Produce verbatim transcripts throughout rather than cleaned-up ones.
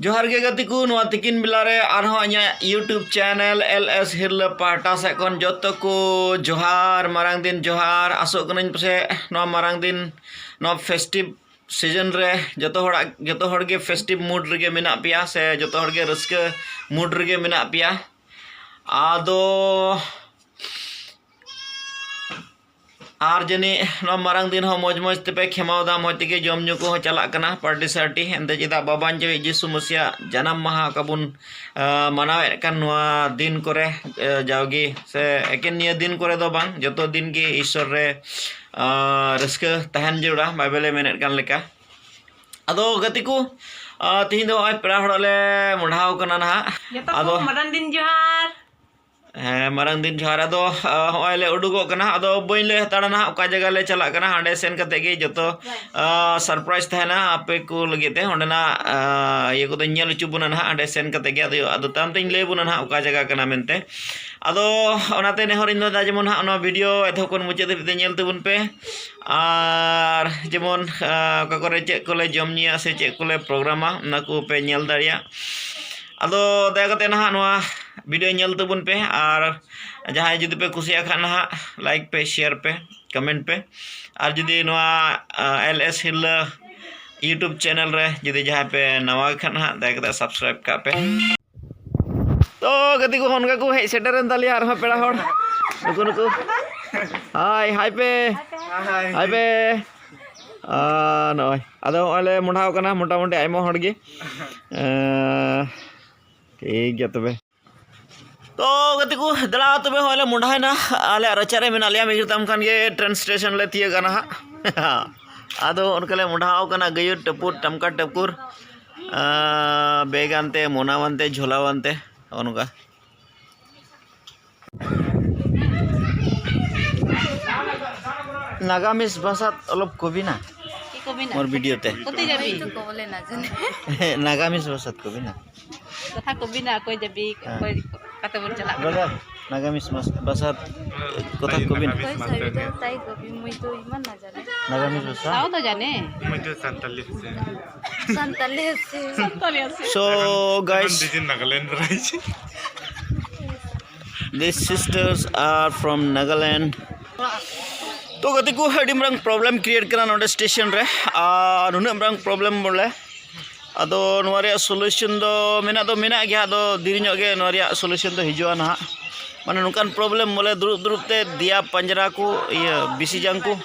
ᱡᱚᱦᱟᱨ ᱜᱮ ᱜᱟᱛᱮ ᱠᱚ, ᱱᱚᱣᱟ ᱛᱤᱠᱤᱱ ᱵᱮᱞᱟ ᱨᱮ ᱟᱨᱦᱚᱸ ᱤᱧᱟᱹᱜ YouTube channel LS ᱦᱤᱨᱞᱟᱹ ᱯᱟᱦᱴᱟ ᱥᱮᱫ ᱠᱷᱚᱱ ᱡᱚᱛᱚ ᱠᱚ ᱡᱚᱦᱟᱨ, ᱢᱟᱨᱟᱝ ᱫᱤᱱ ᱡᱚᱦᱟᱨ᱾ ᱟᱥᱚᱜ ᱠᱟᱹᱱᱟᱹᱧ ᱯᱟᱥᱮᱡ ᱱᱚᱣᱟ ᱢᱟᱨᱟᱝ ᱫᱤᱱ, ᱱᱚᱣᱟ festive season ᱨᱮ ᱡᱚᱛᱚ ᱦᱚᱲᱟᱜ, ᱡᱚᱛᱚ ᱦᱚᱲ ᱜᱮ festive mood ᱨᱮᱜᱮ ᱢᱮᱱᱟᱜ ᱯᱮᱭᱟ ᱥᱮ ᱡᱚᱛᱚ ᱦᱚᱲ ᱜᱮ ᱨᱟᱹᱥᱠᱟᱹ mood ᱨᱮᱜᱮ ᱢᱮᱱᱟᱜ ᱯᱮᱭᱟ᱾ ᱟᱫᱚ ᱟᱨ ᱡᱟᱹᱱᱤᱡ ᱱᱚᱣᱟ ᱢᱟᱨᱟᱝ ᱫᱤᱱ ᱦᱚᱸ ᱢᱚᱡᱽ ᱢᱚᱡᱽ ᱛᱮᱯᱮ ᱠᱷᱮᱢᱟᱣ ᱫᱟ, ᱢᱚᱡᱽ ᱛᱮᱜᱮ ᱡᱚᱢ ᱧᱩ ᱠᱚᱦᱚᱸ ᱪᱟᱞᱟᱜ ᱠᱟᱱᱟ, party ᱥᱟᱨᱴᱤ᱾ ᱮᱱᱛᱮ ᱪᱮᱫᱟᱜ ᱵᱟᱵᱟᱧ ᱡᱮ ᱡᱤᱥᱩ ᱢᱟᱹᱥᱤᱭᱟᱜ ᱡᱟᱱᱟᱢ ᱢᱟᱦᱟ ᱚᱠᱟ ᱵᱚᱱ, ᱟ, ᱢᱟᱱᱟᱣᱮᱫ ᱠᱟᱱ ᱱᱚᱣᱟ ᱫᱤᱱ ᱠᱚᱨᱮ, ᱮ, ᱡᱟᱣᱜᱮ ᱥᱮ ᱮᱠᱮᱱ ᱱᱤᱭᱟᱹ ᱫᱤᱱ ᱠᱚᱨᱮ ᱫᱚ ᱵᱟᱝ, ᱡᱚᱛᱚ ᱫᱤᱱ ᱜᱮ ᱤᱥᱥᱚᱨ ᱨᱮ, ᱟ, ᱨᱟᱹᱥᱠᱟᱹ ᱛᱟᱦᱮᱱ ᱡᱟᱹᱨᱩᱲᱟ, ᱵᱟᱭᱵᱮᱞᱮ ᱢᱮᱱᱮᱫ ᱠᱟᱱ ᱞᱮᱠᱟ᱾ ᱟᱫᱚ ᱜᱟᱛᱮ ᱠᱚ, ᱟ, ᱛᱤᱦᱤᱧ ᱫᱚ ᱱᱚᱜᱼᱚᱭ ᱯᱮᱲᱟ ᱦᱚᱲᱚᱜ ᱞᱮ ᱢᱚᱸᱰᱷᱟᱣ ᱠᱟᱱᱟ ᱱᱟᱦᱟᱜ᱾ ᱡᱚᱛᱚ ᱟᱫᱚ ᱠᱚ ᱢᱟᱨᱟᱝ ᱫᱤᱱ ᱡᱚᱦᱟᱨ᱾ ᱦᱮᱸ, ᱢᱟᱨᱟᱝ ᱫᱤᱱ ᱡᱚᱦᱟᱨ᱾ ᱟᱫᱚ, ᱟ, ᱦᱚᱸᱜᱼᱚᱭ ᱞᱮ ᱩᱰᱩᱠᱚᱜ ᱠᱟᱱᱟ᱾ ᱟᱫᱚ ᱵᱟᱹᱧ ᱞᱟᱹᱭ ᱦᱟᱛᱟᱲᱟ ᱱᱟᱦᱟᱜ ᱚᱠᱟ ᱡᱟᱭᱜᱟ ᱞᱮ ᱪᱟᱞᱟᱜ ᱠᱟᱱᱟ᱾ ᱦᱟᱸᱰᱮ ᱥᱮᱱ ᱠᱟᱛᱮ ᱜᱮ ᱡᱚᱛᱚ, ᱟ, surprise ᱛᱟᱦᱮᱱᱟ ᱟᱯᱮ ᱠᱚ ᱞᱟᱹᱜᱤᱫ ᱛᱮ᱾ ᱚᱸᱰᱮᱱᱟᱜ, ᱟ, ᱤᱭᱟᱹ ᱠᱚᱫᱚᱧ ᱧᱮᱞ ᱦᱚᱪᱚ ᱵᱚᱱᱟ ᱱᱟᱦᱟᱜ ᱦᱟᱸᱰᱮ ᱥᱮᱱ ᱠᱟᱛᱮ ᱜᱮ᱾ ᱟᱫᱚ, ᱟᱫᱚ ᱛᱟᱭᱚᱢ ᱛᱮᱧ ᱞᱟᱹᱭ ᱵᱚᱱᱟ ᱱᱟᱦᱟᱜ ᱚᱠᱟ ᱡᱟᱭᱜᱟ ᱠᱟᱱᱟ ᱢᱮᱱᱛᱮ᱾ ᱟᱫᱚ ᱚᱱᱟᱛᱮ ᱱᱮᱦᱚᱨ ᱤᱧ ᱫᱚ ᱡᱮᱢᱚᱱ ᱱᱟᱦᱟᱜ ᱱᱚᱣᱟ video ᱮᱛᱚᱦᱚᱵ ᱠᱷᱚᱱ ᱢᱩᱪᱟᱹᱫ ᱫᱷᱟᱹᱵᱤᱡ ᱛᱮ ᱧᱮᱞ ᱛᱟᱵᱚᱱ ᱯᱮ᱾ ᱟᱨ ᱡᱮᱢᱚᱱ, ᱟ, ᱚᱠᱟ ᱠᱚᱨᱮ ᱪᱮᱫ ᱠᱚᱞᱮ ᱡᱚᱢ ᱧᱩᱭᱟ ᱥᱮ ᱪᱮᱫ ᱠᱚᱞᱮ ᱯᱨᱳᱜᱨᱟᱢᱟ, ᱚᱱᱟ ᱠᱚᱯᱮ ᱧᱮᱞ ᱫᱟᱲᱮᱭᱟᱜᱼᱟ᱾ ᱟᱫᱚ ᱫᱟᱭᱟ ᱠᱟᱛᱮ ᱱᱟᱦᱟᱜ ᱱᱚᱣᱟ video ᱧᱮᱞ ᱛᱟᱵᱚᱱ ᱯᱮ, ᱟᱨ ᱡᱟᱦᱟᱸᱭ ᱡᱩᱫᱤ ᱯᱮ ᱠᱩᱥᱤᱭᱟᱜ ᱠᱷᱟᱱ ᱱᱟᱦᱟᱜ like ᱯᱮ, share ᱯᱮ, comment ᱯᱮ, ᱟᱨ ᱡᱩᱫᱤ ᱱᱚᱣᱟ, ᱟ, LS ᱦᱤᱨᱞᱟᱹ YouTube channel ᱨᱮ ᱡᱩᱫᱤ ᱡᱟᱦᱟᱸᱭ ᱯᱮ ᱱᱟᱣᱟ ᱠᱷᱟᱱ ᱱᱟᱦᱟᱜ ᱫᱟᱭᱟ ᱠᱟᱛᱮ subscribe ᱠᱟᱜ ᱯᱮ᱾ ᱛᱚ ᱜᱟᱛᱮ ᱠᱚ, ᱚᱱᱠᱟ ᱠᱚ ᱦᱮᱡ ᱥᱮᱴᱮᱨᱮᱱ ᱛᱟᱞᱮᱭᱟ ᱟᱨᱦᱚᱸ ᱯᱮᱲᱟ ᱦᱚᱲ᱾ ᱱᱩᱠᱩ, ᱱᱩᱠᱩ᱾ ᱦᱟᱭ, ᱦᱟᱭ ᱯᱮ᱾ ᱦᱟᱭ᱾ ᱦᱟᱭ ᱯᱮ᱾ ᱟᱨ ᱱᱚᱜᱼᱚᱭ, ᱟᱫᱚ ᱱᱚᱜᱼᱚᱭ ᱞᱮ ᱢᱚᱸᱰᱷᱟᱣ ᱠᱟᱱᱟ ᱢᱚᱴᱟᱢᱩᱴᱤ ᱟᱭᱢᱟ ᱦᱚᱲ ᱜᱮ᱾ ᱮᱸ, ᱴᱷᱤᱠ ᱜᱮᱭᱟ ᱛᱚᱵᱮ᱾ ᱛᱚ ᱜᱟᱛᱮ ᱠᱚ, ᱫᱮᱞᱟ ᱛᱚᱵᱮ, ᱦᱚᱸᱜᱼᱚᱭ ᱞᱮ ᱢᱚᱸᱰᱷᱟᱭᱮᱱᱟ᱾ ᱟᱞᱮᱭᱟᱜ ᱨᱟᱪᱟ ᱨᱮ ᱢᱮᱱᱟᱜ ᱞᱮᱭᱟ, ᱢᱤᱫ ᱜᱷᱟᱹᱲᱤᱡ ᱛᱟᱭᱚᱢ ᱠᱷᱟᱱ ᱜᱮ train station ᱞᱮ ᱛᱤᱭᱟᱹᱜᱟ ᱱᱟᱦᱟᱜ᱾ ᱟᱫᱚ ᱚᱱᱠᱟ ᱞᱮ ᱢᱚᱸᱰᱷᱟᱣ ᱠᱟᱱᱟ, ᱜᱟᱹᱭᱩᱨ ᱴᱟᱹᱯᱩᱨ, ᱴᱟᱢᱠᱟ ᱴᱟᱹᱯᱩᱨ᱾ ᱟᱸ, bag ᱟᱱᱛᱮ, ᱢᱚᱱᱟ ᱟᱱᱛᱮ, ᱡᱷᱚᱞᱟ ᱟᱱᱛᱮ, ᱱᱚᱜᱼᱚ ᱱᱚᱝᱠᱟ᱾ নাগামিজ ভাষাত অলপ কবি না? কি কবি না? মোর ভিডিঅ'তে। কতি যাবি? তো কবলে না জানে। নাগামিজ ভাষাত কবি না? কথা কবি না, কই যাবি? হ্যাঁ। কই ᱠᱟᱛᱮ ᱵᱚᱱ ᱪᱟᱞᱟᱜ ᱠᱟᱱᱟ᱾ ᱵᱟᱡᱟᱨ ᱱᱟᱜᱟᱢᱤᱥ ᱢᱟᱥ-, ᱵᱟᱥᱟ ᱠᱚᱛᱷᱟ ᱠᱚᱵᱤᱱ ᱱᱟᱜᱟᱢᱤᱥ ᱢᱟᱥᱴᱟᱨ ᱜᱮ᱾ ᱛᱟᱭ ᱜᱚᱵᱤ ᱢᱩᱭ ᱫᱚ ᱤᱢᱟᱱ ᱱᱟ ᱡᱟᱱᱮ᱾ ᱱᱟᱜᱟᱢᱤᱥ ᱵᱟᱥᱟ᱾ ᱛᱟᱣ ᱫᱚ ᱡᱟᱱᱮ᱾ ᱢᱩᱭ ᱫᱚ ᱥᱟᱱᱛᱟᱞᱤ ᱥᱮ᱾ ᱥᱟᱱᱛᱟᱞᱤ ᱥᱮ᱾ ᱥᱟᱱᱛᱟᱞᱤ ᱥᱮ᱾ So, guys, this is Nagaland, right? These sisters are from Nagaland. ᱛᱚ ᱜᱟᱛᱮ ᱠᱚ, ᱟᱹᱰᱤ ᱢᱟᱨᱟᱝ problem create ᱠᱟᱱᱟ ᱱᱚᱰᱮ ᱥᱴᱮᱥᱚᱱ ᱨᱮ, ᱟᱨ ᱱᱩᱱᱟᱹᱜ ᱢᱟᱨᱟᱝ problem ᱵᱚᱞᱮ᱾ ᱟᱫᱚ ᱱᱚᱣᱟ ᱨᱮᱭᱟᱜ solution ᱫᱚ ᱢᱮᱱᱟᱜ ᱫᱚ ᱢᱮᱱᱟᱜ ᱜᱮᱭᱟ, ᱟᱫᱚ ᱫᱮᱨᱤ ᱧᱚᱜ ᱜᱮ ᱱᱚᱣᱟ ᱨᱮᱭᱟᱜ solution ᱫᱚ ᱦᱤᱡᱩᱜᱼᱟ ᱱᱟᱦᱟᱜ᱾ ᱢᱟᱱᱮ ᱱᱚᱝᱠᱟᱱ problem ᱵᱚᱞᱮ, ᱫᱩᱲᱩᱵ ᱫᱩᱲᱩᱵ ᱛᱮ ᱫᱮᱭᱟ ᱯᱟᱸᱡᱽᱨᱟ ᱠᱚ, ᱤᱭᱟᱹ, ᱵᱤᱥᱤ ᱡᱟᱝ ᱠᱚ,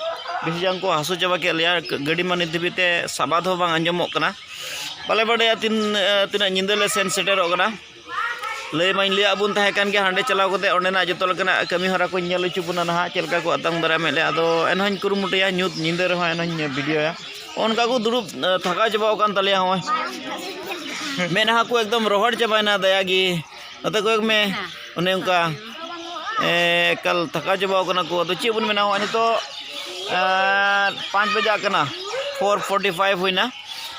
ᱵᱤᱥᱤ ᱡᱟᱝ ᱠᱚ ᱦᱟᱹᱥᱩ ᱪᱟᱵᱟ ᱠᱮᱫ ᱞᱮᱭᱟ᱾ ᱜᱟᱹᱰᱤ ᱢᱟ ᱱᱤᱛ ᱫᱷᱟᱹᱵᱤᱡ ᱛᱮ ᱥᱟᱵᱟᱫ ᱦᱚᱸ ᱵᱟᱝ ᱟᱸᱡᱚᱢᱚᱜ ᱠᱟᱱᱟ᱾ ᱵᱟᱞᱮ ᱵᱟᱰᱟᱭᱟ ᱛᱤᱱ, ᱛᱤᱱᱟᱹᱜ ᱧᱤᱫᱟᱹ ᱞᱮ ᱥᱮᱱ ᱥᱮᱴᱮᱨᱚᱜ ᱠᱟᱱᱟ᱾ ᱞᱟᱹᱭ ᱢᱟᱧ ᱞᱟᱹᱭᱟᱫ ᱵᱚᱱ ᱛᱟᱦᱮᱸ ᱠᱟᱱ ᱜᱮᱭᱟ, ᱦᱟᱸᱰᱮ ᱪᱟᱞᱟᱣ ᱠᱟᱛᱮ ᱚᱸᱰᱮᱱᱟᱜ ᱡᱚᱛᱚ ᱞᱮᱠᱟᱱᱟᱜ ᱠᱟᱹᱢᱤ ᱦᱚᱨᱟ ᱠᱚᱧ ᱧᱮᱞ ᱦᱚᱪᱚ ᱵᱚᱱᱟ ᱱᱟᱦᱟᱜ, ᱪᱮᱫ ᱞᱮᱠᱟ ᱠᱚ ᱟᱛᱟᱝ ᱫᱟᱨᱟᱢᱮᱫ ᱞᱮᱭᱟ᱾ ᱟᱫᱚ ᱮᱱᱦᱚᱸᱧ ᱠᱩᱨᱩᱢᱩᱴᱩᱭᱟ, ᱧᱩᱛ ᱧᱤᱫᱟᱹ ᱨᱮᱦᱚᱸ ᱮᱱᱦᱚᱸᱧ ᱵᱷᱤᱰᱤᱭᱳᱭᱟ᱾ ᱚᱱᱠᱟ ᱠᱚ ᱫᱩᱲᱩᱵ, ᱮ, ᱛᱷᱟᱠᱟᱣ ᱪᱟᱵᱟᱣ ᱟᱠᱟᱱ ᱛᱟᱞᱮᱭᱟ᱾ ᱦᱚᱸᱜᱼᱚᱭ ᱢᱮᱫᱦᱟ ᱠᱚ ᱮᱠᱫᱚᱢ ᱨᱚᱦᱚᱲ ᱪᱟᱵᱟᱭᱮᱱᱟ, ᱫᱟᱭᱟ ᱜᱮ᱾ ᱱᱚᱛᱮ ᱠᱚᱭᱚᱜ ᱢᱮ, ᱦᱮᱸ᱾ ᱚᱱᱮ ᱚᱱᱠᱟ, ᱮ, ᱮᱠᱟᱞ ᱛᱷᱟᱠᱟᱣ ᱪᱟᱵᱟᱣ ᱠᱟᱱᱟ ᱠᱚ᱾ ᱟᱫᱚ ᱪᱮᱫ ᱵᱚᱱ ᱢᱮᱱᱟ, ᱦᱚᱸᱜᱼᱚᱭ ᱱᱤᱛᱚᱜ, ᱮ, ᱯᱟᱸᱪ ᱵᱟᱡᱟᱜ ᱠᱟᱱᱟ, four forty five ᱦᱩᱭᱱᱟ᱾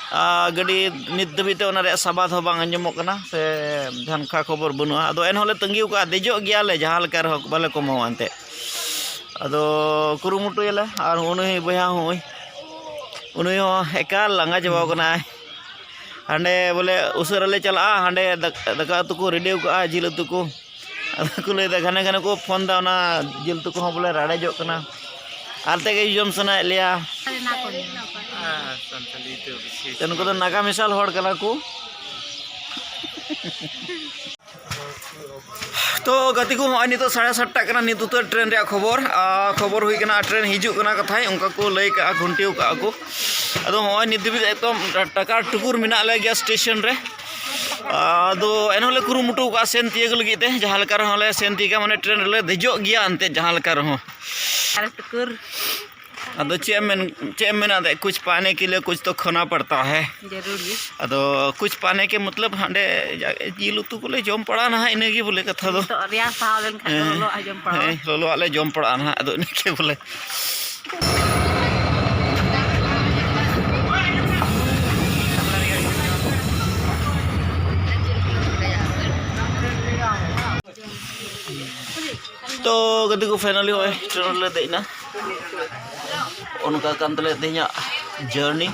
ᱟᱨ ᱜᱟᱹᱰᱤ ᱱᱤᱛ ᱫᱷᱟᱹᱵᱤᱡ ᱛᱮ ᱚᱱᱟ ᱨᱮᱭᱟᱜ ᱥᱟᱵᱟᱫ ᱦᱚᱸ ᱵᱟᱝ ᱟᱸᱡᱚᱢᱚᱜ ᱠᱟᱱᱟ, ᱥᱮ ᱡᱟᱦᱟᱱ ᱠᱷᱟ ᱠᱷᱚᱵᱚᱨ ᱵᱟᱹᱱᱩᱜᱼᱟ᱾ ᱟᱫᱚ ᱮᱱᱦᱚᱸ ᱞᱮ ᱛᱟᱺᱜᱤ ᱟᱠᱟᱫᱼᱟ, ᱫᱮᱡᱚᱜ ᱜᱮᱭᱟᱞᱮ ᱡᱟᱦᱟᱸ ᱞᱮᱠᱟ ᱨᱮᱦᱚᱸ, ᱵᱟᱞᱮ ᱠᱚᱢᱟᱣᱟ ᱮᱱᱛᱮᱫ᱾ ᱟᱫᱚ ᱠᱩᱨᱩᱢᱩᱴᱩᱭᱟᱞᱮ᱾ ᱟᱨ ᱩᱱᱤ ᱵᱚᱭᱦᱟ ᱦᱚᱸ, ᱩᱱᱤ ᱦᱚᱸ ᱮᱠᱟᱞ ᱞᱟᱸᱜᱟ ᱪᱟᱵᱟᱣ ᱠᱟᱱᱟᱭ᱾ ᱦᱟᱸᱰᱮ ᱵᱚᱞᱮ ᱩᱥᱟᱹᱨᱟ ᱞᱮ ᱪᱟᱞᱟᱜᱼᱟ, ᱦᱟᱸᱰᱮ ᱫᱟᱠ-, ᱫᱟᱠᱟ ᱩᱛᱩ ᱠᱚ ᱨᱮᱰᱤ ᱟᱠᱟᱫᱼᱟ, ᱡᱤᱞ ᱩᱛᱩ ᱠᱚ᱾ ᱟᱫᱚ ᱠᱚ ᱞᱟᱹᱭᱫᱟ, ᱜᱷᱟᱱᱮ ᱜᱷᱟᱱᱮ ᱠᱚ ᱯᱷᱳᱱ ᱫᱟ, ᱚᱱᱟ ᱡᱤᱞ ᱩᱛᱩ ᱠᱚᱦᱚᱸ ᱵᱚᱞᱮ ᱨᱟᱲᱮᱡᱚᱜ ᱠᱟᱱᱟ᱾ ᱟᱨ ᱛᱮᱜᱮ ᱡᱚᱢ ᱥᱟᱱᱟᱭᱮᱫ ᱞᱮᱭᱟ᱾ ᱦᱮᱸ, ᱥᱟᱱᱛᱟᱞᱤ ᱫᱚ ᱵᱤᱥᱮᱥ ᱛᱚ ᱱᱩᱠᱩ ᱫᱚ ᱱᱟᱜᱟ ᱢᱮᱥᱟᱞ ᱦᱚᱲ ᱠᱟᱱᱟ ᱠᱚ᱾ ᱛᱚ ᱜᱟᱛᱮ ᱠᱚ, ᱦᱚᱸᱜᱼᱚᱭ ᱱᱤᱛᱚᱜ ᱥᱟᱲᱮ ᱥᱟᱛᱴᱟᱜ ᱠᱟᱱᱟ, ᱱᱤᱛ ᱩᱛᱟᱹᱨ ᱴᱨᱮᱱ ᱨᱮᱭᱟᱜ ᱠᱷᱚᱵᱚᱨ᱾ ᱟᱨ ᱠᱷᱚᱵᱚᱨ ᱦᱩᱭ ᱠᱟᱱᱟ, ᱴᱨᱮᱱ ᱦᱤᱡᱩᱜ ᱠᱟᱱᱟ ᱠᱟᱛᱷᱟᱭ, ᱚᱱᱠᱟ ᱠᱚ ᱞᱟᱹᱭ ᱠᱟᱜᱼᱟ, ᱜᱷᱩᱱᱴᱤ ᱠᱟᱜᱼᱟ ᱠᱚ᱾ ᱟᱫᱚ ᱦᱚᱸᱜᱼᱚᱭ ᱱᱤᱛ ᱫᱷᱟᱹᱵᱤᱡ ᱮᱠᱫᱚᱢ ᱴᱟᱠᱟᱨ ᱴᱩᱠᱩᱨ ᱢᱮᱱᱟᱜ ᱞᱮ ᱜᱮᱭᱟ ᱥᱴᱮᱥᱚᱱ ᱨᱮ᱾ ᱟᱫᱚ ᱮᱱᱦᱚᱸ ᱞᱮ ᱠᱩᱨᱩᱢᱩᱴᱩ ᱠᱟᱜᱼᱟ ᱥᱮᱱ ᱛᱤᱭᱟᱹᱜ ᱞᱟᱹᱜᱤᱫ ᱛᱮ, ᱡᱟᱦᱟᱸ ᱞᱮᱠᱟ ᱨᱮᱦᱚᱸ ᱞᱮ ᱥᱮᱱ ᱛᱤᱭᱟᱹᱜᱟ, ᱢᱟᱱᱮ ᱴᱨᱮᱱ ᱨᱮᱞᱮ ᱫᱮᱡᱚᱜ ᱜᱮᱭᱟ ᱮᱱᱛᱮᱫ ᱡᱟᱦᱟᱸ ᱞᱮᱠᱟ ᱨᱮᱦᱚᱸ᱾ ᱟᱨ ᱴᱩᱠᱩᱨ᱾ ᱟᱫᱚ ᱪᱮᱫ ᱮᱢ ᱢᱮᱱ, ᱪᱮᱫ ᱮᱢ ᱢᱮᱱᱟ, ᱫᱮ, ᱠᱩᱪ ᱯᱟᱱᱮ ᱠᱮ ᱞᱤᱭᱮ ᱠᱩᱪ ᱛᱚ ᱠᱷᱳᱱᱟ ᱯᱟᱲᱛᱟ ᱦᱮ᱾ ᱡᱟᱹᱨᱩᱨ ᱜᱮ᱾ ᱟᱫᱚ ᱠᱩᱪ ᱯᱟᱱᱮ ᱠᱮ ᱢᱚᱛᱞᱚᱵ ᱦᱟᱸᱰᱮ ᱡᱟ-, ᱡᱤᱞ ᱩᱛᱩ ᱠᱚᱞᱮ ᱡᱚᱢ ᱯᱟᱲᱟᱜᱼᱟ ᱱᱟᱦᱟᱜ, ᱤᱱᱟᱹᱜᱮ ᱵᱚᱞᱮ ᱠᱟᱛᱷᱟ ᱫᱚ᱾ ᱱᱤᱛᱚᱜ ᱨᱮᱭᱟᱲ ᱥᱟᱦᱟᱣ ᱞᱮᱱᱠᱷᱟᱱ ᱫᱚ ᱦᱮᱸ, ᱞᱚᱞᱚᱣᱟᱜ ᱦᱚᱸ ᱡᱚᱢ ᱯᱟᱲᱟᱜᱼᱟ᱾ ᱦᱮᱸ, ᱞᱚᱞᱚᱣᱟᱜ ᱞᱮ ᱡᱚᱢ ᱯᱟᱲᱟᱜᱼᱟ ᱱᱟᱦᱟᱜ, ᱟᱫᱚ ᱤᱱᱟᱹᱜᱮ ᱵᱚᱞᱮ᱾ ᱛᱚ ᱜᱟᱛᱮ ᱠᱚ, finally ᱦᱚᱸᱜᱼᱚᱭ ᱴᱨᱮᱱ ᱨᱮᱞᱮ ᱫᱮᱡ ᱮᱱᱟ᱾ ᱚᱱᱠᱟ ᱠᱟᱱ ᱛᱟᱞᱮᱭᱟ ᱛᱮᱦᱮᱧᱟᱜ journey,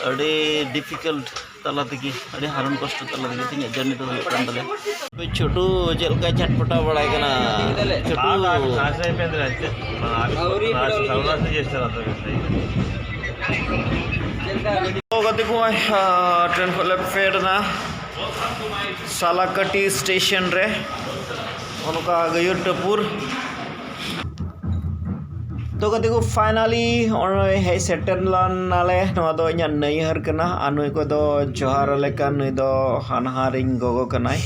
ᱟᱹᱰᱤ difficult ᱛᱟᱞᱟ ᱛᱮᱜᱮ, ᱟᱹᱰᱤ ᱦᱟᱨᱚᱱ ᱠᱚᱥᱴᱚ ᱛᱟᱞᱟ ᱛᱮᱜᱮ ᱛᱮᱦᱮᱧᱟᱜ journey ᱫᱚ ᱦᱩᱭᱩᱜ ᱠᱟᱱ ᱛᱟᱞᱮᱭᱟ᱾ ᱪᱷᱳᱴᱩ ᱪᱮᱫ ᱞᱮᱠᱟᱭ ᱪᱷᱟᱴᱯᱟᱴᱟᱣ ᱵᱟᱲᱟᱭ ᱠᱟᱱᱟ? ᱪᱷᱳᱴᱩ᱾ ᱛᱚ ᱜᱟᱛᱮ ᱠᱚ, ᱱᱚᱜᱼᱚᱭ, ᱟᱸ, ᱴᱨᱮᱱ ᱠᱷᱚᱱ ᱞᱮ ᱯᱷᱮᱰ ᱮᱱᱟ ᱥᱟᱞᱟᱠᱟᱴᱤ ᱥᱴᱮᱥᱚᱱ ᱨᱮ᱾ ᱚᱱᱠᱟ ᱜᱟᱹᱭᱩᱨ ᱴᱟᱹᱯᱩᱨ᱾ ᱛᱚ ᱜᱟᱛᱮ ᱠᱚ, finally ᱱᱚᱜᱼᱚᱭ ᱦᱮᱡ ᱥᱮᱴᱮᱨ ᱞᱮᱱᱟᱞᱮ᱾ ᱱᱚᱣᱟ ᱫᱚ ᱤᱧᱟᱹᱜ ᱱᱟᱹᱭᱦᱟᱹᱨ ᱠᱟᱱᱟ᱾ ᱟᱨ ᱱᱩᱭ ᱠᱚᱫᱚ ᱡᱚᱦᱟᱨ ᱟᱞᱮ ᱠᱟᱱ, ᱱᱩᱭ ᱫᱚ ᱦᱟᱱᱦᱟᱨᱤᱧ ᱜᱚᱜᱚ ᱠᱟᱱᱟᱭ᱾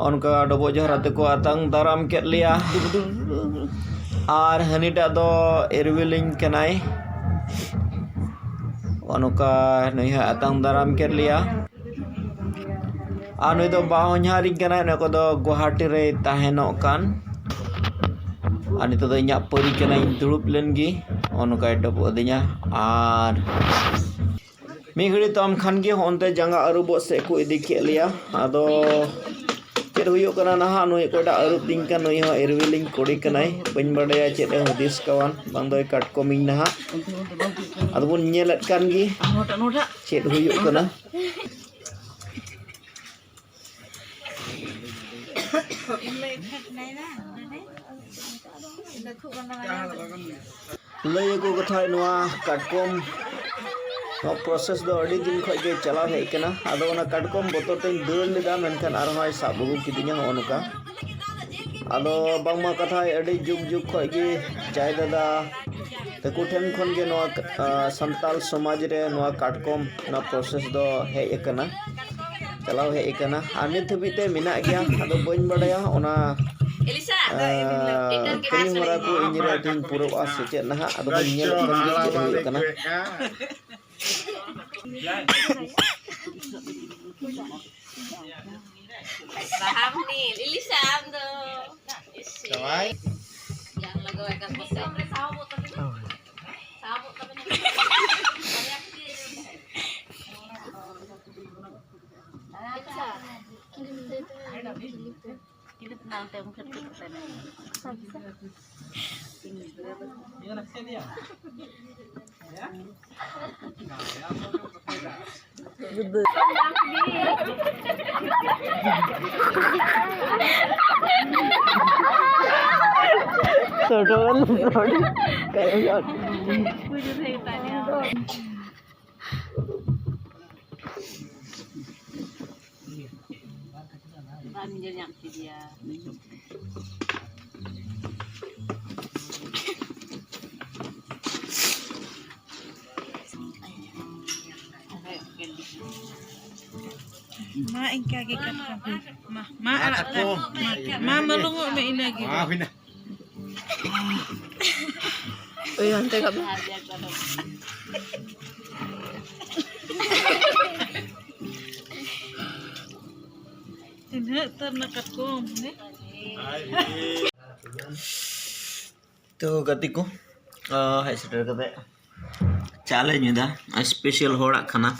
ᱚᱱᱠᱟ ᱰᱚᱵᱚᱜ ᱡᱚᱦᱟᱨ ᱟᱛᱮ ᱠᱚ ᱟᱛᱟᱝ ᱫᱟᱨᱟᱢ ᱠᱮᱫ ᱞᱮᱭᱟ᱾ ᱟᱨ ᱦᱟᱹᱱᱤᱴᱟᱜ ᱫᱚ ᱮᱨᱣᱤᱞᱤᱧ ᱠᱟᱱᱟᱭ᱾ ᱚᱱᱠᱟ ᱱᱩᱭ ᱦᱚᱸ ᱟᱛᱟᱝ ᱫᱟᱨᱟᱢ ᱠᱮᱫ ᱞᱮᱭᱟ᱾ ᱟᱨ ᱱᱩᱭ ᱫᱚ ᱵᱟᱦᱚᱧᱦᱟᱨᱤᱧ ᱠᱟᱱᱟᱭ, ᱱᱩᱭ ᱠᱚᱫᱚ ᱜᱩᱣᱟᱦᱟᱴᱤ ᱨᱮᱭ ᱛᱟᱦᱮᱱᱚᱜ ᱠᱟᱱ᱾ ᱟᱨ ᱱᱤᱛᱚᱜ ᱫᱚ ᱤᱧᱟᱹᱜ ᱯᱟᱹᱨᱤ ᱠᱟᱱᱟᱭ, ᱤᱧ ᱫᱩᱲᱩᱵ ᱞᱮᱱ ᱜᱮ, ᱱᱚᱜᱼᱚ ᱱᱚᱝᱠᱟᱭ ᱰᱚᱵᱚᱜ ᱟᱹᱫᱤᱧᱟ᱾ ᱟᱨ ᱢᱤᱫ ᱜᱷᱟᱹᱲᱤᱡ ᱛᱟᱭᱚᱢ ᱠᱷᱟᱱ ᱜᱮ ᱦᱚᱸ ᱚᱱᱛᱮ ᱡᱟᱸᱜᱟ ᱟᱹᱨᱩᱵᱚᱜ ᱥᱮᱫ ᱠᱚ ᱤᱫᱤ ᱠᱮᱫ ᱞᱮᱭᱟ᱾ ᱟᱫᱚ ᱪᱮᱫ ᱦᱩᱭᱩᱜ ᱠᱟᱱᱟ ᱱᱟᱦᱟᱜ, ᱱᱩᱭ ᱚᱠᱚᱭᱴᱟᱜ ᱟᱹᱨᱩᱵ ᱫᱤᱧ ᱠᱟᱱ, ᱱᱩᱭ ᱦᱚᱸ ᱮᱨᱣᱤᱞᱤᱧ ᱠᱩᱲᱤ ᱠᱟᱱᱟᱭ᱾ ᱵᱟᱹᱧ ᱵᱟᱰᱟᱭᱟ ᱪᱮᱫ ᱮ ᱦᱩᱫᱤᱥ ᱠᱟᱣᱟᱱ, ᱵᱟᱝ ᱫᱚᱭ ᱠᱟᱴᱠᱚᱢᱤᱧ ᱱᱟᱦᱟᱜ᱾ ᱟᱫᱚ ᱵᱚᱱ ᱧᱮᱞᱮᱫ ᱠᱟᱱ ᱜᱮ ᱪᱮᱫ ᱦᱩᱭᱩᱜ ᱠᱟᱱᱟ᱾ ᱞᱟᱹᱭ ᱟᱠᱚ ᱠᱟᱛᱷᱟᱡ ᱱᱚᱣᱟ ᱠᱟᱴᱠᱚᱢ, ᱱᱚᱣᱟ process ᱫᱚ ᱟᱹᱰᱤ ᱫᱤᱱ ᱠᱷᱚᱡ ᱜᱮ ᱪᱟᱞᱟᱣ ᱦᱮᱡ ᱠᱟᱱᱟ᱾ ᱟᱫᱚ ᱚᱱᱟ ᱠᱟᱴᱠᱚᱢ ᱵᱚᱛᱚᱨ ᱛᱮᱧ ᱫᱟᱹᱲ ᱞᱮᱫᱟ, ᱢᱮᱱᱠᱷᱟᱱ ᱟᱨᱦᱚᱸᱭ ᱥᱟᱵ ᱟᱹᱜᱩ ᱠᱤᱫᱤᱧᱟ, ᱦᱚᱸᱜᱼᱚ ᱱᱚᱝᱠᱟ᱾ ᱟᱫᱚ ᱵᱟᱝᱢᱟ ᱠᱟᱛᱷᱟᱡ ᱟᱹᱰᱤ ᱡᱩᱜᱽ ᱡᱩᱜᱽ ᱠᱷᱚᱡ ᱜᱮ ᱡᱟᱭ ᱫᱟᱫᱟ ᱛᱟᱠᱚ ᱴᱷᱮᱱ ᱠᱷᱚᱱ ᱜᱮ ᱱᱚᱣᱟ, ᱟ, ᱥᱟᱱᱛᱟᱞ ᱥᱚᱢᱟᱡᱽ ᱨᱮ ᱱᱚᱣᱟ ᱠᱟᱴᱠᱚᱢ ᱚᱱᱟ process ᱫᱚ ᱦᱮᱡ ᱟᱠᱟᱱᱟ, ᱪᱟᱞᱟᱣ ᱦᱮᱡ ᱟᱠᱟᱱᱟ᱾ ᱟᱨ ᱱᱤᱛ ᱦᱟᱹᱵᱤᱡ ᱛᱮ ᱢᱮᱱᱟᱜ ᱜᱮᱭᱟ᱾ ᱟᱫᱚ ᱵᱟᱹᱧ ᱵᱟᱰᱟᱭᱟ ᱚᱱᱟ, ᱮᱞᱤᱥᱟ, ᱟ, ᱠᱟᱹᱢᱤ ᱦᱚᱨᱟ ᱠᱚ ᱤᱧ ᱨᱮ ᱛᱤᱧ ᱯᱩᱨᱟᱹᱣᱟ ᱥᱮ ᱪᱮᱫ ᱱᱟᱦᱟᱜ, ᱟᱫᱚ ᱵᱚᱱ ᱧᱮᱞᱮᱫ ᱠᱟᱱ ᱜᱮ ᱪᱮᱫ ᱦᱩᱭᱩᱜ ᱠᱟᱱᱟ᱾ ᱥᱟᱦᱟᱢ ᱱᱤᱞ, ᱤᱞᱤᱥᱟ ᱟᱢ ᱫᱚ᱾ ᱤᱥᱤ᱾ ᱡᱟᱝ ᱞᱟᱜᱟᱣ ᱟᱠᱟᱫ ᱠᱚ ᱥᱮ᱾ ᱥᱟᱦᱟᱢᱚᱜ ᱛᱟᱵᱮᱱᱟ᱾ ᱟᱪᱪᱷᱟ᱾ ᱠᱤᱞᱤᱯ ᱱᱟᱝ ᱛᱮ᱾ ᱵᱟᱢ ᱧᱮᱞ ᱧᱟᱢ ᱠᱮᱫᱮᱭᱟ᱾ ᱢᱟ ᱤᱱᱠᱟ ᱜᱮ ᱠᱟᱛᱷᱟ ᱦᱩᱭ᱾ ᱢᱟ, ᱢᱟ ᱟᱲᱟᱜ ᱛᱟᱠᱚ᱾ ᱢᱟ, ᱢᱟ ᱢᱟᱞᱩᱝᱚᱜ ᱢᱮ ᱤᱱᱟᱹ ᱜᱮ᱾ ᱢᱟ ᱦᱩᱭᱱᱟ᱾ ᱳᱭ ᱦᱟᱱᱛᱮ ᱠᱟᱜ ᱢᱮ᱾ ᱛᱤᱱᱟᱹᱜ ᱩᱛᱟᱹᱨ ᱱᱟ ᱠᱟᱴᱠᱚᱢ ᱦᱮᱸ? ᱛᱚ ᱜᱟᱛᱮ ᱠᱚ, ᱦᱮᱡ ᱥᱮᱴᱮᱨ ᱠᱟᱛᱮ ᱪᱟ ᱞᱮ ᱧᱩᱭᱫᱟ, ᱥᱯᱮᱥᱟᱞ ᱦᱚᱲᱟᱜ ᱠᱷᱟᱱᱟ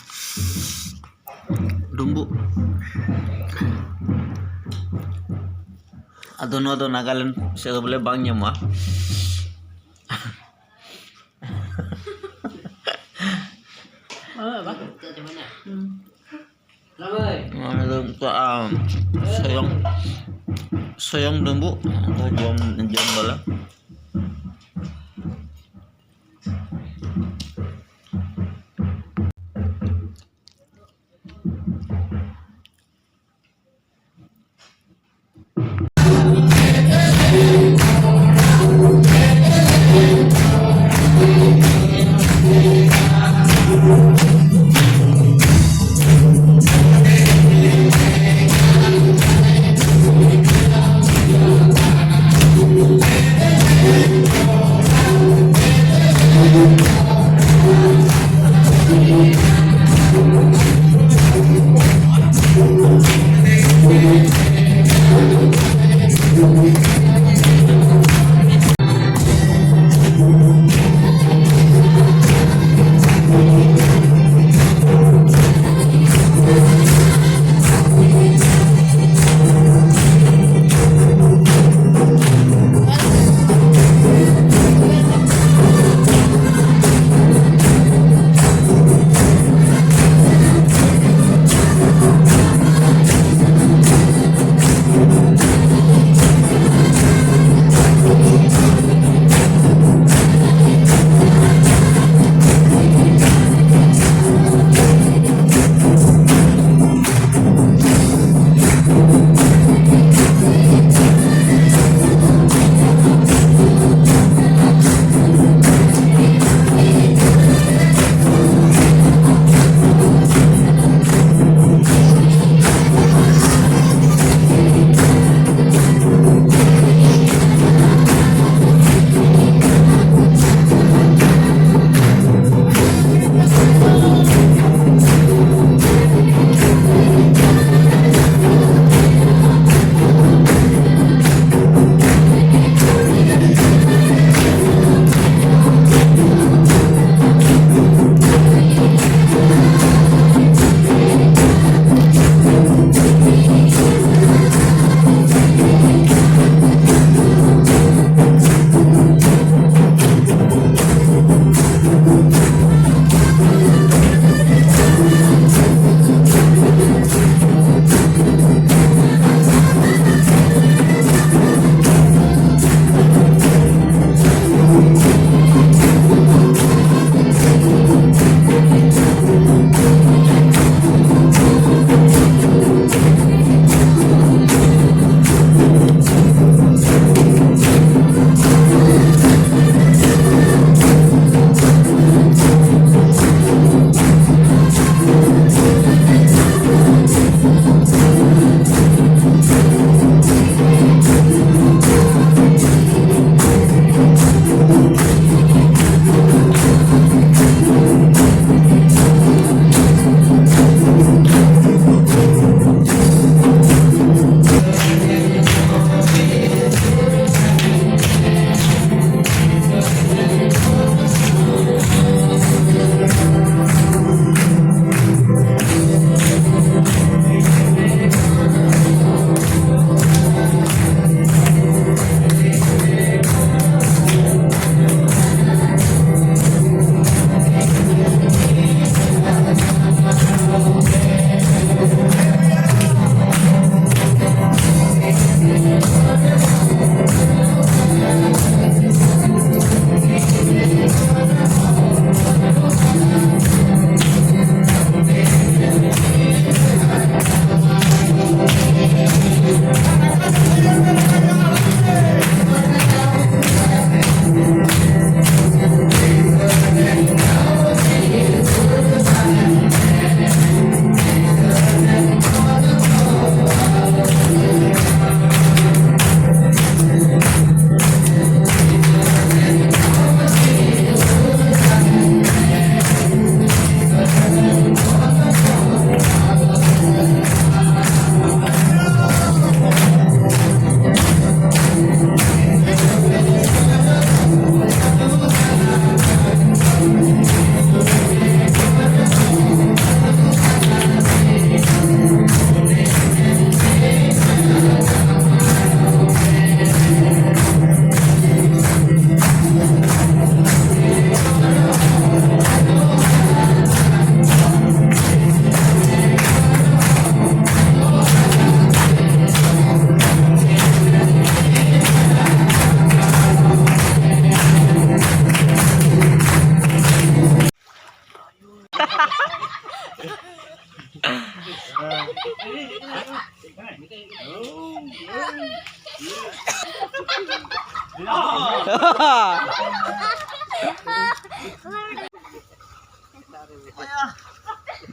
ᱰᱩᱢᱵᱩᱜ᱾ ᱟᱫᱚ ᱱᱚᱣᱟ ᱫᱚ ᱱᱟᱜᱟᱞᱮᱱᱰ ᱥᱮᱫ ᱫᱚ ᱵᱚᱞᱮ ᱵᱟᱝ ᱧᱟᱢᱚᱜᱼᱟ᱾ ᱱᱚᱣᱟ ᱫᱚ ᱱᱤᱛᱚᱜ, ᱟᱢ, ᱥᱚᱭᱚᱝ, ᱥᱚᱭᱚᱝ ᱰᱩᱢᱵᱩᱜ ᱫᱚ ᱡᱚᱢ, ᱡᱚᱢ ᱫᱟᱞᱮ᱾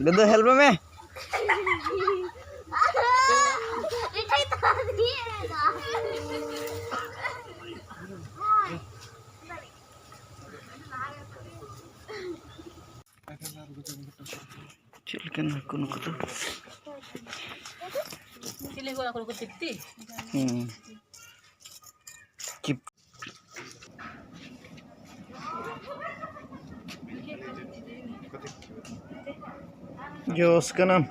ᱫᱟᱫᱟ, help ᱢᱮ᱾ ᱪᱮᱫ ᱞᱮᱠᱟᱱ ᱦᱟᱹᱠᱩ ᱱᱩᱠᱩ ᱫᱚ? ᱪᱤᱞᱤ ᱦᱟᱹᱠᱩ ᱠᱟᱱᱟ ᱠᱚ, ᱱᱩᱠᱩ ᱛᱤᱯᱛᱤ? ᱦᱩᱸ᱾ ᱪᱤᱯ-, ᱡᱚᱥ ᱠᱟᱱᱟᱢ᱾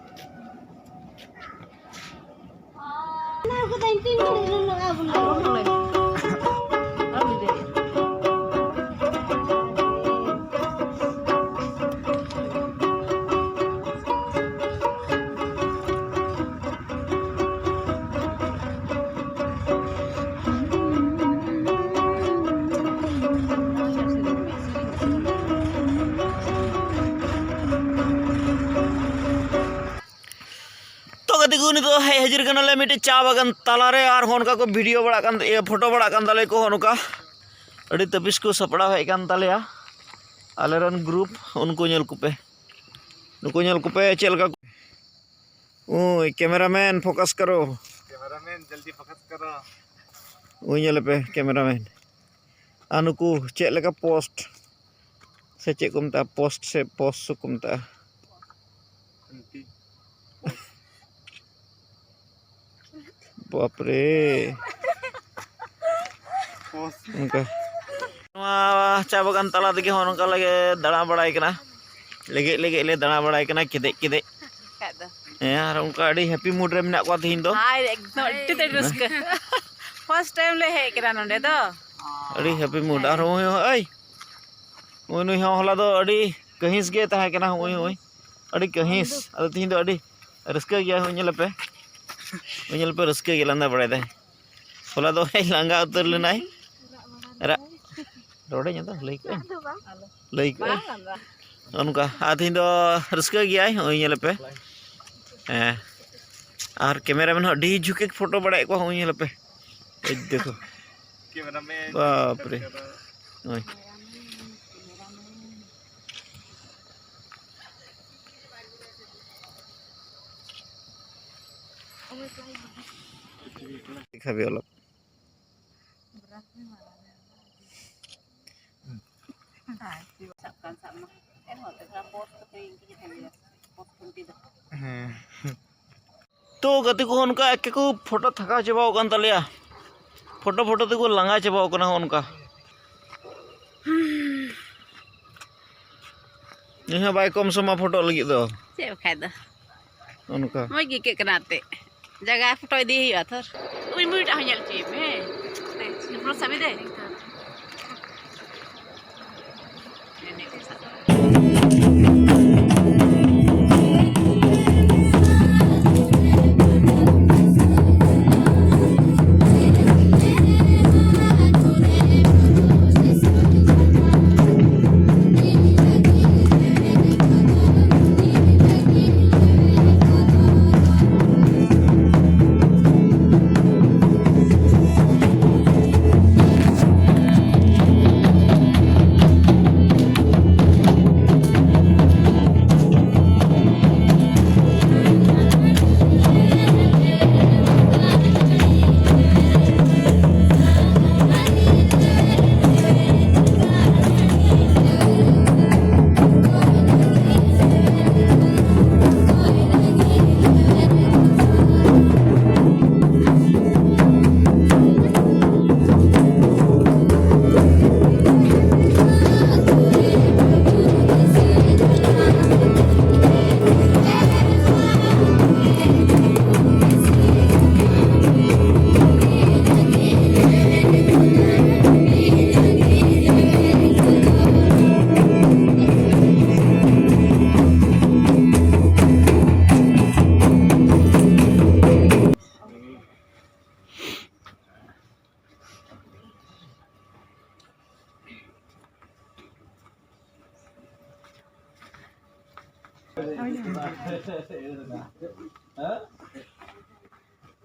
ᱛᱚ ᱜᱟᱛᱮ ᱠᱚ, ᱱᱤᱛᱚᱜ ᱦᱮᱡ ᱦᱟᱹᱡᱤᱨ ᱠᱟᱱᱟᱞᱮ ᱢᱤᱫᱴᱮᱡ ᱪᱟ ᱵᱟᱜᱟᱱ ᱛᱟᱞᱟᱨᱮ, ᱟᱨ ᱦᱚᱸ ᱚᱱᱠᱟ ᱠᱚ ᱵᱷᱤᱰᱤᱭᱳ ᱵᱟᱲᱟᱜ ᱠᱟᱱ, ᱤᱭᱟᱹ, ᱯᱷᱳᱴᱳ ᱵᱟᱲᱟᱜ ᱠᱟᱱ ᱛᱟᱞᱮᱭᱟ ᱠᱚ᱾ ᱦᱚᱸ ᱱᱚᱝᱠᱟ ᱟᱹᱰᱤ ᱛᱟᱹᱯᱤᱥ ᱠᱚ ᱥᱟᱯᱲᱟᱣ ᱦᱮᱡ ᱠᱟᱱ ᱛᱟᱞᱮᱭᱟ ᱟᱞᱮᱨᱮᱱ ᱜᱨᱩᱯ᱾ ᱩᱱᱠᱩ ᱧᱮᱞ ᱠᱚᱯᱮ, ᱱᱩᱠᱩ ᱧᱮᱞ ᱠᱚᱯᱮ ᱪᱮᱫ ᱞᱮᱠᱟ ᱠᱚ, ᱳᱭ ᱠᱮᱢᱮᱨᱟᱢᱮᱱ, ᱯᱷᱳᱠᱟᱥ ᱠᱟᱨᱳ᱾ ᱠᱮᱢᱮᱨᱟᱢᱮᱱ, ᱡᱚᱞᱫᱤ ᱯᱷᱳᱠᱟᱥ ᱠᱟᱨᱳ᱾ ᱳᱭ ᱧᱮᱞᱮᱯᱮ ᱠᱮᱢᱮᱨᱟᱢᱮᱱ᱾ ᱟᱨ ᱱᱩᱠᱩ ᱪᱮᱫ ᱞᱮᱠᱟ ᱯᱳᱥᱴ ᱥᱮ ᱪᱮᱫ ᱠᱚ ᱢᱮᱛᱟᱜᱼᱟ, ᱯᱳᱥᱴ ᱥᱮ ᱯᱳᱥᱴ ᱠᱚ ᱢᱮᱛᱟᱜᱼᱟ᱾ ᱵᱟᱯᱨᱮ᱾ ᱚᱱᱠᱟ᱾ ᱱᱚᱣᱟ ᱪᱟ ᱵᱟᱜᱟᱱ ᱛᱟᱞᱟ ᱛᱮᱜᱮ ᱦᱚᱸ ᱱᱚᱝᱠᱟ ᱞᱮ ᱫᱟᱬᱟ ᱵᱟᱲᱟᱭ ᱠᱟᱱᱟ᱾ ᱞᱮᱜᱮᱡ ᱞᱮᱜᱮᱡ ᱞᱮ ᱫᱟᱬᱟ ᱵᱟᱲᱟᱭ ᱠᱟᱱᱟ, ᱠᱮᱫᱮᱡ ᱠᱮᱫᱮᱡ᱾ ᱠᱷᱟᱡ ᱫᱚ᱾ ᱦᱮᱸ, ᱟᱨ ᱚᱱᱠᱟ ᱟᱹᱰᱤ ᱦᱮᱯᱤ ᱢᱩᱰ ᱨᱮ ᱢᱮᱱᱟᱜ ᱠᱚᱣᱟ ᱛᱮᱦᱮᱧ ᱫᱚ᱾ ᱟᱨ ᱮᱠᱫᱚᱢ ᱟᱹᱰᱤ ᱛᱮᱫ ᱨᱟᱹᱥᱠᱟᱹ᱾ ᱯᱷᱟᱥᱴ ᱴᱟᱭᱤᱢ ᱞᱮ ᱦᱮᱡ ᱠᱟᱱᱟ ᱱᱚᱰᱮ ᱫᱚ᱾ ᱟᱹᱰᱤ ᱦᱮᱯᱤ ᱢᱩᱰ᱾ ᱟᱨ ᱦᱚᱸᱜᱼᱚᱭ, ᱦᱚᱸᱜᱼᱚᱭ, ᱩᱱᱤ ᱦᱚᱸ ᱦᱚᱞᱟ ᱫᱚ ᱟᱹᱰᱤ ᱠᱟᱹᱦᱤᱥ ᱜᱮ ᱛᱟᱦᱮᱸ ᱠᱟᱱᱟ᱾ ᱦᱚᱸᱜᱼᱚᱭ, ᱦᱚᱸᱜᱼᱚᱭ, ᱟᱹᱰᱤ ᱠᱟᱹᱦᱤᱥ᱾ ᱟᱫᱚ ᱛᱤᱦᱤᱧ ᱫᱚ ᱟᱹᱰᱤ ᱨᱟᱹᱥᱠᱟᱹ ᱜᱮᱭᱟ᱾ ᱦᱚᱸᱜᱼᱚᱭ ᱧᱮᱞ ᱯᱮ, ᱦᱚᱸᱜᱼᱚᱭ ᱧᱮᱞ ᱯᱮ, ᱨᱟᱹᱥᱠᱟᱹ ᱜᱮ, ᱞᱟᱸᱫᱟ ᱵᱟᱲᱟᱭ ᱫᱟᱭ᱾ ᱦᱚᱞᱟ ᱫᱚ ᱞᱟᱸᱜᱟ ᱩᱛᱟᱹᱨ ᱞᱮᱱᱟᱭ᱾ ᱨᱟᱜ, ᱨᱚᱲᱮ ᱧᱮᱞ ᱫᱚ ᱞᱟᱹᱭ ᱠᱟᱜ ᱟᱹᱧ, ᱞᱟᱹᱭ ᱠᱟᱜ ᱟᱹᱧ᱾ ᱚᱱᱠᱟ ᱟᱨ ᱛᱮᱦᱮᱧ ᱫᱚ ᱨᱟᱹᱥᱠᱟᱹ ᱜᱮᱭᱟᱭ, ᱱᱚᱜᱼᱚᱭ ᱧᱮᱞ ᱯᱮ᱾ ᱦᱮᱸ, ᱟᱨ ᱠᱮᱢᱮᱨᱟᱢᱮᱱ ᱦᱚᱸ ᱟᱹᱰᱤ ᱡᱷᱩᱠ ᱜᱮ ᱯᱷᱳᱴᱳ ᱵᱟᱲᱟᱭᱮᱫ ᱠᱚᱣᱟ, ᱱᱚᱜᱼᱚᱭ ᱧᱮᱞ ᱯᱮ᱾ ᱮᱭ ᱫᱮᱠᱷᱳ᱾ ᱵᱟᱯ ᱨᱮ᱾ ᱱᱚᱜᱼᱚᱭ᱾ ᱫᱮᱠᱷᱟᱵᱮ ᱚᱞᱚᱜ᱾ ᱥᱟᱵ ᱠᱟᱱ ᱥᱟᱵ ᱢᱟ᱾ ᱮᱱᱦᱚᱸ ᱛᱮ ᱛᱷᱚᱲᱟ ᱯᱳᱥᱴ ᱠᱟᱛᱮ ᱤᱧ ᱛᱮᱜᱮ ᱛᱟᱦᱮᱸ ᱦᱩᱭᱩᱜᱼᱟ᱾ ᱯᱳᱥᱴ ᱠᱷᱩᱱᱴᱤ ᱫᱚ᱾ ᱦᱮᱸ᱾ ᱛᱚ ᱜᱟᱛᱮ ᱠᱚ, ᱚᱱᱠᱟ ᱮᱠᱮ ᱠᱚ ᱯᱷᱳᱴᱳ ᱛᱷᱟᱠᱟᱣ ᱪᱟᱵᱟᱣ ᱟᱠᱟᱱ ᱛᱟᱞᱮᱭᱟ᱾ ᱯᱷᱳᱴᱳ ᱯᱷᱳᱴᱳ ᱛᱮᱠᱚ ᱞᱟᱸᱜᱟ ᱪᱟᱵᱟᱣ ᱟᱠᱟᱱᱟ ᱦᱚᱸᱜᱼᱚ ᱱᱚᱝᱠᱟ᱾ ᱱᱩᱭ ᱦᱚᱸ ᱵᱟᱭ ᱠᱚᱢ ᱥᱚᱢᱟ ᱯᱷᱳᱴᱳ ᱞᱟᱹᱜᱤᱫ ᱫᱚ᱾ ᱪᱮᱫ ᱵᱟᱠᱷᱟᱡ ᱫᱚ᱾ ᱚᱱᱠᱟ᱾ ᱢᱚᱡᱽ ᱜᱮ ᱟᱹᱭᱠᱟᱹᱜ ᱠᱟᱱᱟ ᱮᱱᱛᱮᱫ᱾ ᱡᱟᱭᱜᱟ ᱯᱷᱳᱴᱳ ᱤᱫᱤ ᱦᱩᱭᱩᱜᱼᱟ ᱛᱷᱚᱨ᱾ ᱩᱭ ᱢᱩᱭᱴᱟᱜ ᱦᱚᱸ ᱧᱮᱞ ᱦᱚᱪᱚᱭᱮ ᱢᱮ᱾ ᱦᱮᱸ, ᱥᱟᱵ ᱮᱫᱟᱭ᱾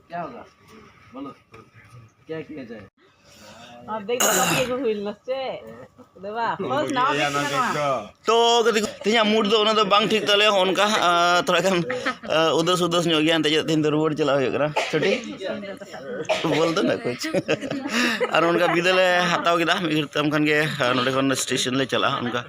क्या होगा? बोलो, क्या किया जाए? हाँ, देख, बाबा के एगो हुई लस चे। देवा, close ना, देख ना। तो ᱛᱮᱦᱮᱧᱟᱜ ᱢᱩᱰ ᱫᱚ ᱚᱱᱟ ᱫᱚ ᱵᱟᱝ ᱴᱷᱤᱠ ᱛᱟᱞᱮᱭᱟ, ᱚᱱᱠᱟ, ᱟ, ᱛᱷᱚᱲᱟ ᱜᱟᱱ, ᱟ, ᱩᱫᱟᱹᱥ ᱩᱫᱟᱹᱥ ᱧᱚᱜ ᱜᱮᱭᱟ, ᱮᱱᱛᱮ ᱛᱮᱦᱮᱧ ᱫᱚ ᱨᱩᱣᱟᱹᱲ ᱪᱟᱞᱟᱜ ᱦᱩᱭᱩᱜ ᱠᱟᱱᱟ᱾ ᱪᱷᱩᱴᱤ ᱵᱚᱞ ᱫᱚ ᱱᱟ ᱠᱩᱪ᱾ ᱟᱨ ᱚᱱᱠᱟ ᱵᱤᱫᱟᱹ ᱞᱮ ᱦᱟᱛᱟᱣ ᱠᱮᱫᱟ, ᱢᱤᱫ ᱜᱷᱟᱹᱲᱤᱡ ᱛᱟᱭᱚᱢ ᱠᱷᱟᱱ ᱜᱮ, ᱟ, ᱱᱚᱸᱰᱮ ᱠᱷᱚᱱ ᱥᱴᱮᱥᱚᱱ ᱞᱮ ᱪᱟᱞᱟᱜᱼᱟ᱾ ᱚᱱᱠᱟ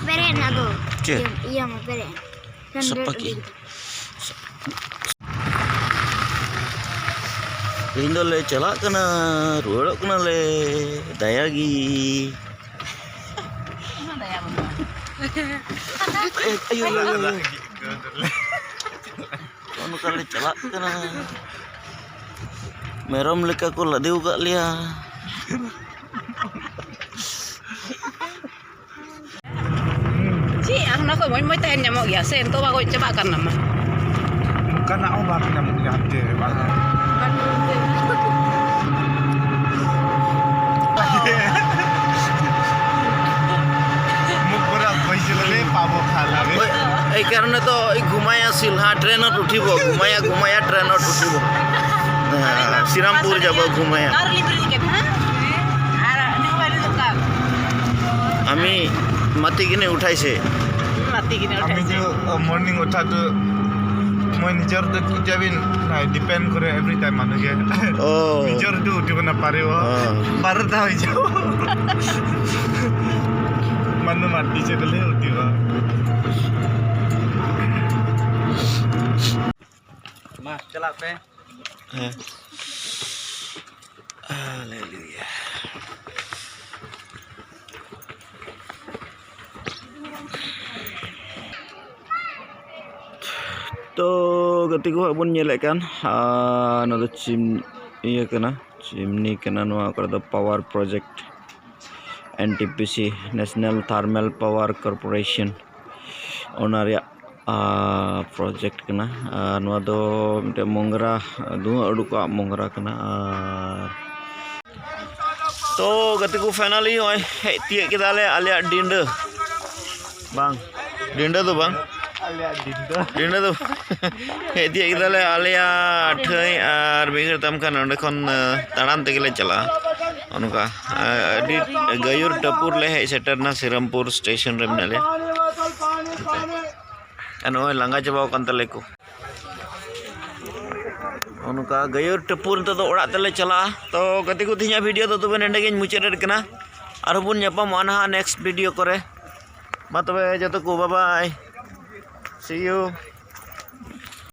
ᱯᱮᱨᱮᱡ ᱮᱱᱟ ᱫᱚ᱾ ᱪᱮᱫ? ᱤᱭᱟᱹ, ᱤᱭᱟᱹ ᱢᱟ ᱯᱮᱨᱮᱡ ᱮᱱᱟ᱾ ᱥᱟᱯᱷᱟ ᱠᱤ? ᱛᱮᱦᱮᱧ ᱫᱚᱞᱮ ᱪᱟᱞᱟᱜ ᱠᱟᱱᱟ, ᱨᱩᱣᱟᱹᱲᱚᱜ ᱠᱟᱱᱟᱞᱮ᱾ ᱫᱟᱭᱟ ᱜᱮ᱾ ᱚᱱᱟ ᱫᱟᱭᱟ ᱵᱟᱹᱱᱩᱜᱼᱟ᱾ ᱮ, ᱟᱭᱳ, ᱟᱭᱳ, ᱟᱭᱳ, ᱟᱭᱳ᱾ ᱱᱚᱜᱼᱚ ᱱᱚᱝᱠᱟ ᱞᱮ ᱪᱟᱞᱟᱜ ᱠᱟᱱᱟ᱾ ᱢᱮᱨᱚᱢ ᱞᱮᱠᱟ ᱠᱚ ᱞᱟᱫᱮ ᱟᱠᱟᱫ ᱞᱮᱭᱟ᱾ ᱪᱮᱫ ᱟᱨ ᱚᱱᱟ ᱠᱚ ᱢᱚᱡᱽ ᱢᱚᱡᱽ ᱛᱟᱦᱮᱱ ᱧᱟᱢᱚᱜ ᱜᱮᱭᱟ ᱥᱮ? ᱱᱤᱛᱚᱜ ᱢᱟ ᱜᱚᱡ ᱪᱟᱵᱟᱜ ᱠᱟᱱ ᱚᱱᱟ ᱢᱟ᱾ ᱚᱱᱠᱟᱱᱟᱜ ᱦᱚᱸ ᱵᱟᱝ ᱧᱟᱢᱚᱜ ᱜᱮᱭᱟ ᱦᱟᱱᱛᱮ, ᱵᱟᱝ᱾ মুখ পুৰা বহিছিলে, পাব খালা বে। এই কাৰণে তো এই ঘুমাই আছিল, হা, ট্ৰেইনত উঠিব, ঘুমায়া ঘুমায়া ট্ৰেইনত উঠিব। হা, শ্ৰীৰামপুৰ যাব ঘুমায়া। আৰু নিবৰিকে, হা? আৰু নিবৰিকে। আমি মাতি কিনে উঠাইছে। মাতি কিনে আমি উঠাইছে। যে, অ, মৰ্ণিং উঠাটো মই নিজৰটো কেতিয়াবা নাই, ডিপেণ্ড কৰে এভৰি টাইম মানুহে। অ। নিজৰটো উঠিব নাপাৰিব। অ। বাৰটা হৈ যাব। মানুহ মাতিছে বুলিহে উঠিব। ᱢᱟ, ᱪᱟᱞᱟᱜ ᱯᱮ᱾ ᱦᱮᱸ᱾ ᱦᱟᱞᱮᱞᱩᱭᱟ᱾ ᱛᱚ, ᱜᱟᱛᱮ ᱠᱚ ᱦᱟᱸᱜ ᱵᱚᱱ ᱧᱮᱞᱮᱫ ᱠᱟᱱ, ᱟᱨ ᱱᱚᱣᱟ ᱫᱚ ᱪᱤᱢ-, ᱤᱭᱟᱹ ᱠᱟᱱᱟ, ᱪᱤᱢᱱᱤ ᱠᱟᱱᱟ ᱱᱚᱣᱟ ᱠᱚᱨᱮ ᱫᱚ, power project, NTPC, National Thermal Power Corporation, ᱚᱱᱟ ᱨᱮᱭᱟᱜ ᱯᱨᱚᱡᱮᱠᱴ ᱠᱟᱱᱟ᱾ ᱟᱨ ᱱᱚᱣᱟ ᱫᱚ ᱢᱤᱫᱴᱮᱱ ᱢᱳᱝᱜᱽᱨᱟ, ᱫᱷᱩᱣᱟᱹ ᱩᱰᱩᱠᱚᱜᱼᱟ ᱢᱳᱝᱜᱽᱨᱟ ᱠᱟᱱᱟ᱾ ᱟᱨ ᱛᱚ ᱜᱟᱛᱮ ᱠᱚ, finally ᱱᱚᱜᱼᱚᱭ ᱦᱮᱡ ᱛᱤᱭᱟᱹᱜ ᱠᱮᱫᱟᱞᱮ ᱟᱞᱮᱭᱟᱜ ᱰᱤᱸᱰᱟᱹ᱾ ᱵᱟᱝ, ᱰᱤᱸᱰᱟᱹ ᱫᱚ ᱵᱟᱝ, ᱟᱞᱮᱭᱟᱜ ᱰᱤᱸᱰᱟᱹ᱾ ᱰᱤᱸᱰᱟᱹ ᱫᱚ ᱦᱮᱡ ᱛᱤᱭᱟᱹᱜ ᱠᱮᱫᱟᱞᱮ ᱟᱞᱮᱭᱟᱜ ᱴᱷᱟᱹᱭ᱾ ᱟᱨ ᱢᱤᱫ ᱜᱷᱟᱹᱲᱤᱡ ᱛᱟᱭᱚᱢ ᱠᱷᱟᱱ ᱱᱚᱸᱰᱮ ᱠᱷᱚᱱ, ᱟᱸ, ᱛᱟᱲᱟᱢ ᱛᱮᱜᱮ ᱞᱮ ᱪᱟᱞᱟᱜᱼᱟ᱾ ᱚᱱᱠᱟ, ᱟᱸ, ᱟᱹᱰᱤ ᱜᱟᱹᱭᱩᱨ ᱴᱟᱹᱯᱩᱨ ᱞᱮ ᱦᱮᱡ ᱥᱮᱴᱮᱨᱱᱟ, ᱥᱤᱨᱟᱢᱯᱩᱨ ᱥᱴᱮᱥᱚᱱ ᱨᱮ ᱢᱮᱱᱟᱜ ᱞᱮᱭᱟ᱾ ᱟᱨ ᱱᱚᱜᱼᱚᱭ ᱞᱟᱸᱜᱟ ᱪᱟᱵᱟᱣ ᱟᱠᱟᱱ ᱛᱟᱞᱮ ᱠᱚ᱾ ᱱᱚᱜᱼᱚ ᱱᱚᱝᱠᱟ ᱜᱟᱹᱭᱩᱨ ᱴᱟᱹᱯᱩᱨ ᱱᱤᱛᱚᱜ ᱫᱚ ᱚᱲᱟᱜ ᱛᱮᱞᱮ ᱪᱟᱞᱟᱜᱼᱟ᱾ ᱛᱚ ᱜᱟᱛᱮ ᱠᱚ, ᱛᱮᱦᱮᱧᱟᱜ video ᱫᱚ ᱛᱚᱵᱮ ᱱᱚᱸᱰᱮ ᱜᱤᱧ ᱢᱩᱪᱟᱹᱫ ᱮᱫ ᱠᱟᱱᱟ᱾ ᱟᱨᱦᱚᱸ ᱵᱚᱱ ᱧᱟᱯᱟᱢᱚᱜᱼᱟ ᱱᱟᱦᱟᱜ next video ᱠᱚᱨᱮ᱾ ᱢᱟ ᱛᱚᱵᱮ ᱡᱚᱛᱚ ᱠᱚ, bye bye, see you᱾